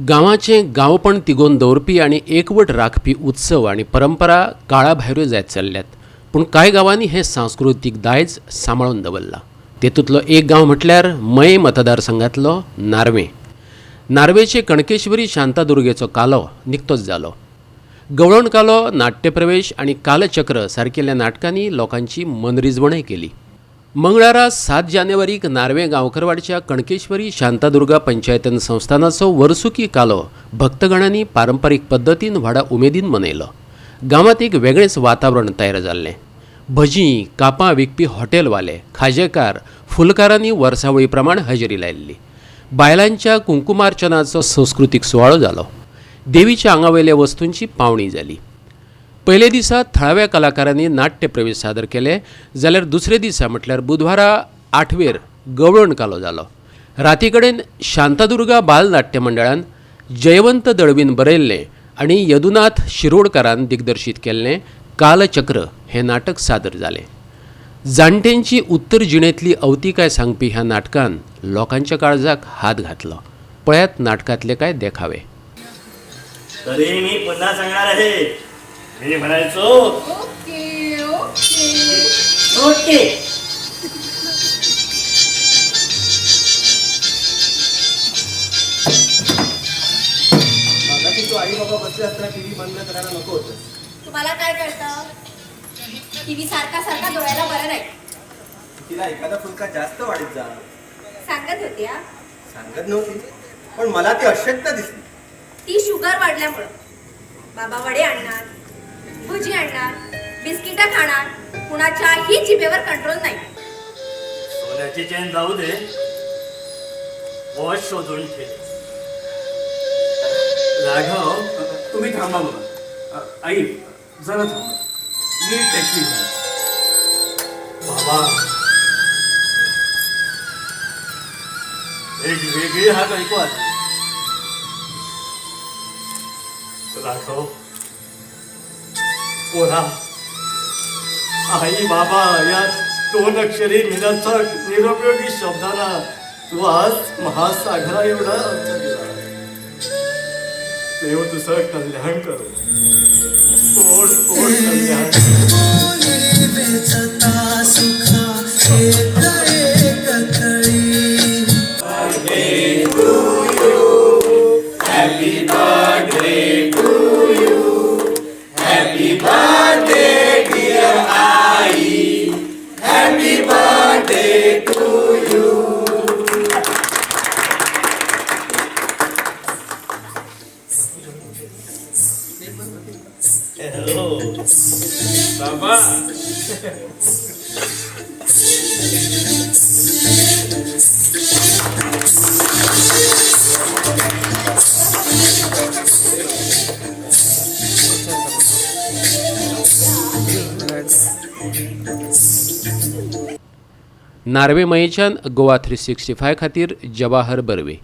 गांवाचें गांवपण तिगोवन दवरपी आनी एकवट राखपी उत्सव आनी परंपरा काळा भायऱ्यो जायत चल्ल्यात. पूण कांय गांवांनी हें सांस्कृतीक दायज सांबाळून दवरलां. तेतूंतलो एक गांव म्हटल्यार मये मतदारसंघातलो नार्वे. नार्वेचे कणकेश्वरी शांतादुर्गेचो कालो निकतोच जालो. गवळण कालो, नाट्यप्रवेश आनी कालचक्र सारकिल्ल्या नाटकांनी लोकांची मनरिजवणय केली. मंगळारा 7 जानेवारीक नार्वे गांवकरवाडच्या कणकेश्वरी शांतादुर्गा पंचायतन संस्थानाचो वर्सुकी कालो भक्तगणांनी पारंपारीक पद्दतीन व्हडा उमेदीन मनयलो. गांवांत एक वेगळेंच वातावरण तयार जाल्लें. भजीं कापां विकपी हॉटेलवाले, खाजेकार, फुलकारांनी वर्सावळी प्रमाण हजेरी लायिल्ली. बायलांच्या कुंकुमार्चनाचो संस्कृतीक सुवाळो जालो. देवीच्या आंगावयल्या वस्तूंची पावणी जाली. पयले दिसा थळाव्या कलाकारांनी नाट्यप्रवेश सादर केले, जाल्यार दुसरे दिसा म्हटल्यार बुधवारा 8वेर गवळण कालो जालो. राती कडेन शांतादुर्गा बालनाट्य मंडळान जयवंत दळवीन बरयल्लें आनी यदुनाथ शिरोडकारान दिग्दर्शीत केल्लें कालचक्र हें नाटक सादर जालें. जाणट्यांची उत्तर जिणेंतली अवतिकाय सांगपी ह्या नाटकान लोकांच्या काळजाक हात घातलो. पळयात नाटकांतले कांय देखावे. तरी मी पुन्हा सांगणार आहे, मी म्हणायचो ओके ओके ओके. मगाशी तू आई बाबा बसले असताना टीव्ही बंद करायला नको होतं. तुम्हाला काय कळतं? टीव्ही सारखा सारखा डोळ्याला बरं नाही. तिला एखादा फुलका जास्त वाढत जा. सांगत होती हा. सांगत नव्हती, पण मला ती अशक्त दिसली. ती शुगर वाढल्यामुळं. बाबा वडे आणणार, भजी आणणार, बिस्किटं खाणार, कुणाच्याही जिभेवर कंट्रोल नाही. सोन्याची चेन जाऊ दे, वॉच शोधून ठेव. राघव, तुम्ही थांबा बघा. आई, जरा थांबा, मी टॅक्सी घेईन. बाबा, एक वेगळी हाक ऐकू आली. राघव, पोरा, आई बाबा या दोन अक्षरी निरर्थक निरुपयोगी शब्दांना तू आज महासागरा एवढा अर्थ दिला. देव तुझं कल्याण करो. कोड कोड कल्याण. सुखा एक एक तळी. हॅलो. बाबा. नार्वे मयेच्यान गोवा 365 खातीर जवाहर बर्वे.